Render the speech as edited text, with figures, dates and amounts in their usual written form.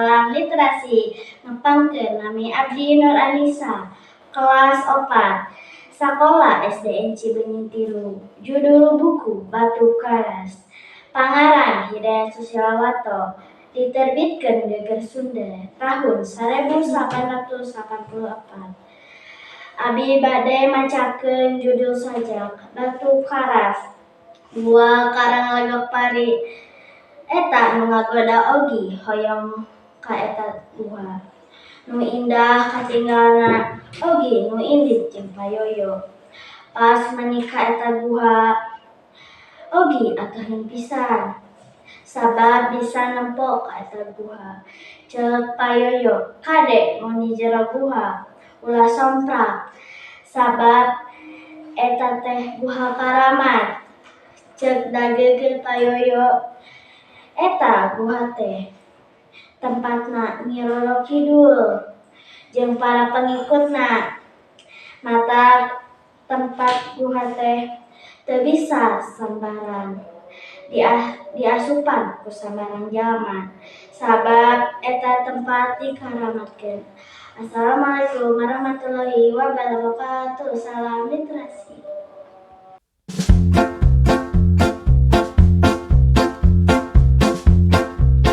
Salam literasi. Nepangkeun, nami abdi Nur Anisa, kelas 4, Sakola SDN Cibenying 3. Judul buku Batu Karas. Pangarang Hidayat Susilawato. Diterbitkeun Geger Sunda tahun 1884. Abi bade macakeun judul sajak Batu Karas. Gua Karang Legok Pari eta nu ngagoda ogi hoyong ka eta guha. Nu indah katinggalna ogi nu indit jeung payoyo. Pas meuni ka eta guha ogi atuh pisan, sabab bisa nempo ka eta guha. Ceuk payoyo, "Kade mun di jero guha ulah sompral, sabab eta teh guha karamat." Ceuk dagegeun payoyo, eta guha teh tempatna Nyi Roro Kidul jeung para pengikutna. Matak tempat guha teh teu bisa sambarang diasupan ku sambarang jalma, sabab eta tempat dikaramatkeun. Assalamualaikum warahmatullahi wabarakatuh. Salam literasi.